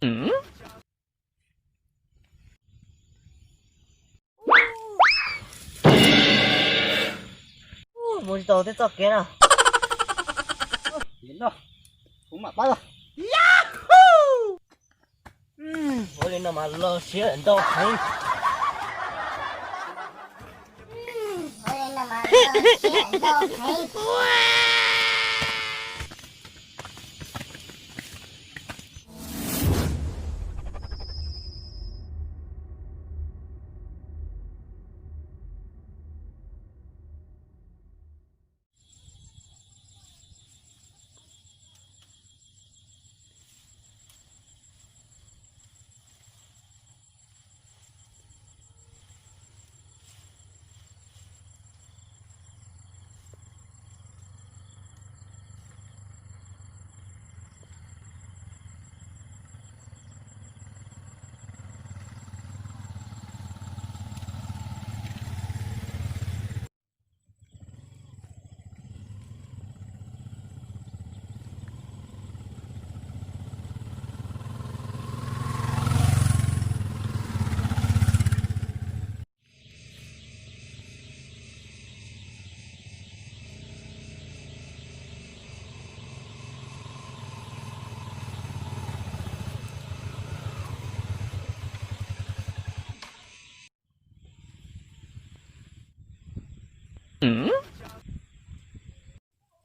Mus tsis tau tej txoj kev na. Kuv mam pab los. Ua li no mas los siab ntau heev.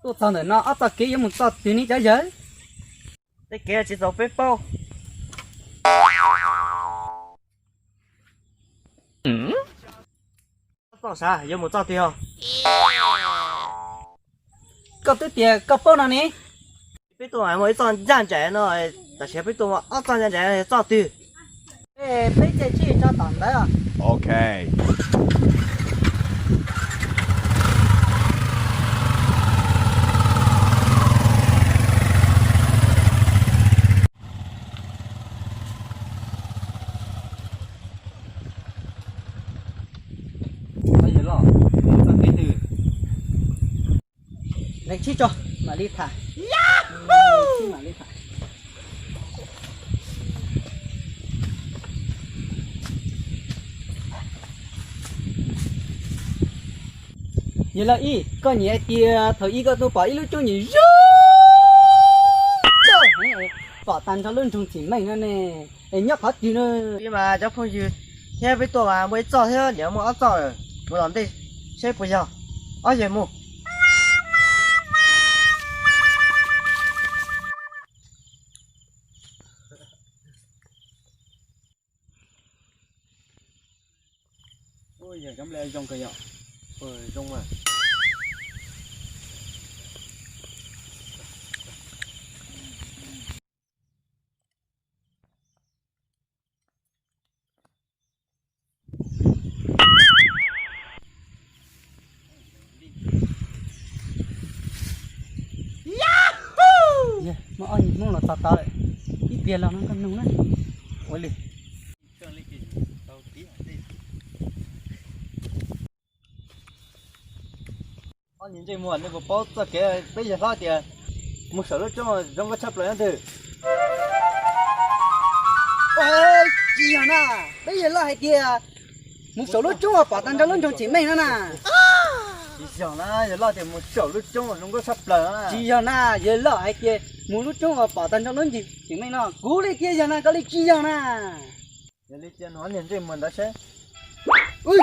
Tuaj txog ntawm no ob txoj kev yuav mus txoj twg ne cov yawg? Tej kev tsis txaus peb paub. Txoj sav yuav mus txoj twg os? Koj twb tias koj paub no ne. Peb tuaj mas muaj ib txoj ncaj nraim no, tam sim peb tuaj muaj ob txoj ncaj nraim, txoj twg? Peb cia tsij tso tom ntawd. Ok. Leej tsis tso, mam li tham. Mam li tham. Yog los ib, koj nyiam hais tias thaum ub koj tuaj pom ib lub roob nyuam zoo, pom tag nrho lub nroog Txim Meej no ne, es nyob qhov twg na? Peb mas cov phooj ywg thiab peb tuaj mas muaj ib txoj thiab, niam muaj ob txoj, mus los ntej seb puas yog. Ob yawg mus. Ua yog cov nplej zoo kawg yom. Zoo mas. Muaj ob niag Hmoob los txog tod lawm, ib pliag los no koj nug na. Ua li. Ob niag ntsej muag, nej puas paub txoj kev peb yawg hlob tias mus saum lub roob zoo nkauj tshaj plaws nyob twg? Tsis yog na, peb yawg hlob hais tias mus saum lub roob uas pom tag nrho lub nroog Tsim Meej no na. Tsis yog na, yawg hlob tias mus saum lub roob uas zoo nkauj tshaj plaws no na. Tsis yog na, yawg hlob hais tias mus lub roob uas pom tag nrho lub nroog Tsim Meej no. Kuv li tias yog na, koj li tsis yog na. Yog li cia no niag ntsej muag ntawd seb. Ua,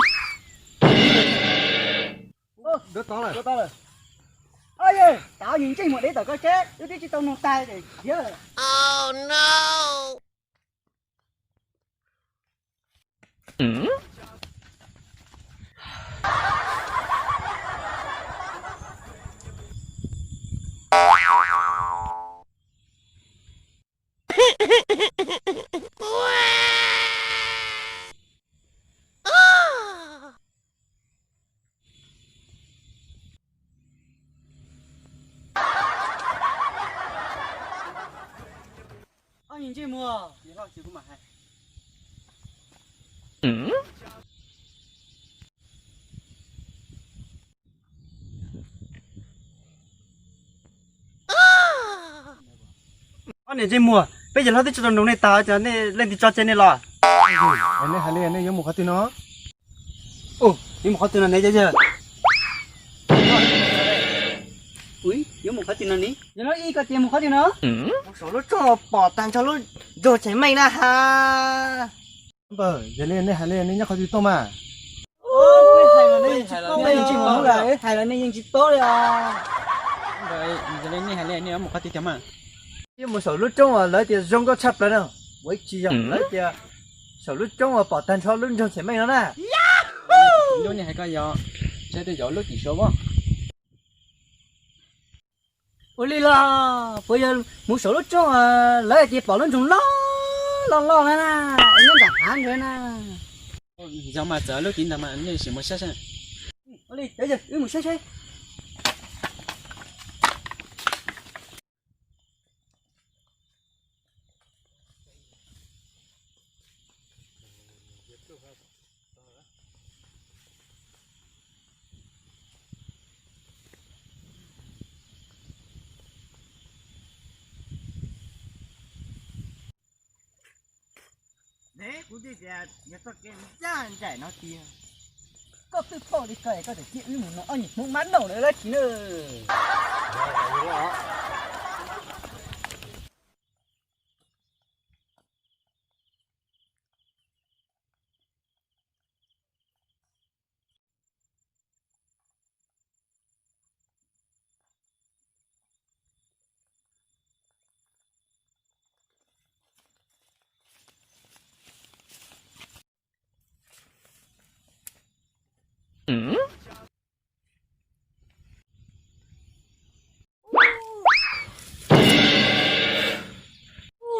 tav niag ntsej muag dev tom koj seb, wb twb tsis tau nug tag. Ob niag ntsej muag, yawg hlob, kuv mam hais. Ob niag ntsej muag, Peb yawg hlob twb tso tau nroos nej tas, leej twg tso tseg nej los? Nej hais li nej yuav mus qhov twg no? Yuav mus qhov twg no ne cov yawg? Yuav mus qhov twg no ne? Yawg hlob ib, koj tias mus qhov twg no? Mus saum lub roob pom tag nrho lub nroog Tseem Meej na ha. Yog li nej hais li nej nyob qhov twg tuaj mas? Hais los nej yeej tsis paub li os. Yog li nej hais li nej yuav mus qhov twg cov mas? Yuav mus saum lub roob uas lawv tias zoo nkauj tshaj plaws no, ua ib tsis yog lawv tias saum lub roob uas pom tag nrho lub nroog Tseem Meej no na. Lub nej hais koj yog, saib twb yog lub tim suav as. Ua li los puas yog mus saum lub roob lawv tias pom lub nroog loj loj loj na, nyob nram hav ntawd na? Yog mas txawm lub tim ntawd mas nej sim mus saib saib. Ua li cov yawg wb mus saib saib. Ne kuv twb tias yog txoj kev ncaj nraim no tiag, koj twb phauj li koj es koj tseem cia wb mus no ob niag Hmoob mab daum lawv dab tsi na.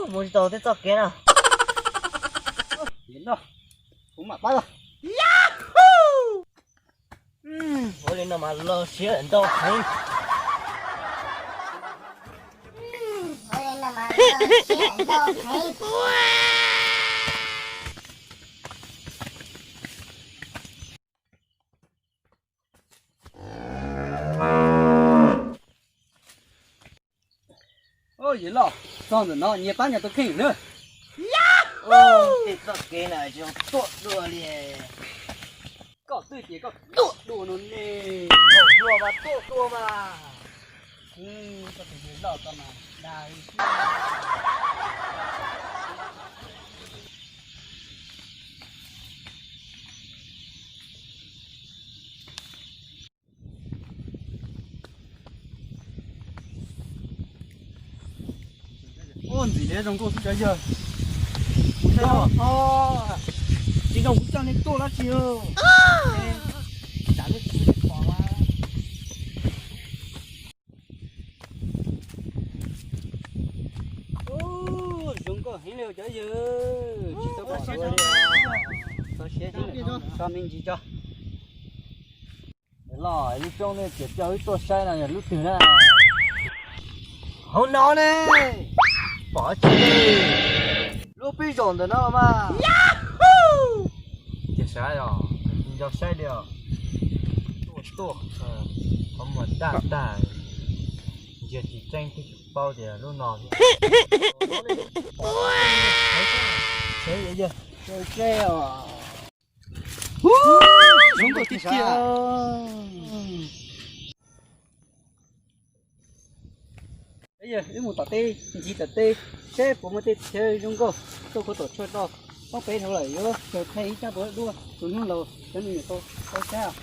Mus tsis tau tej txoj kev no. Kuv mam pab. Ua li no mas los siab ntau heev. Yawg loj, txog ntawm no nyias pab nyias tus kheej na. Tej txoj kev na tsis zoo tuaj dua li. Koj twb tias koj tuaj dua no ne. Tuaj dua mas tuaj dua mas. Koj tus yawg loj ko mas dag li. Ua ntxim li zoo nkauj xwb cov yawg. Tsis zoo kuv coj nej tuaj dab tsi. Tsam lub tsis pom. Zoo nkauj heev li cov yawg, tsis tau pom dua li. Txog siab heev, tso me ntsis tso. Loj, lub roob nej tias coj wb tuaj saib no yog lub twg na? Hauv no ne, pom tsis? Lub pib zaum ntawm no mas. Tias sav os, nco saib li os. Tuaj tuaj, qhov muag daj tag, ntsia tsis tseeb twb tsis paub tias lub no. Zoo nkauj tiag tiag. Wb mus tom teb, ncig tom teb, seb puas muaj tej chaw zoo nkauj, tuaj khuv tuam tshuaj rau. Poob peb dhau lawm yuav kawg thaij ib tsab puas dua, tus hnub laus cov me nyuam tau saib os.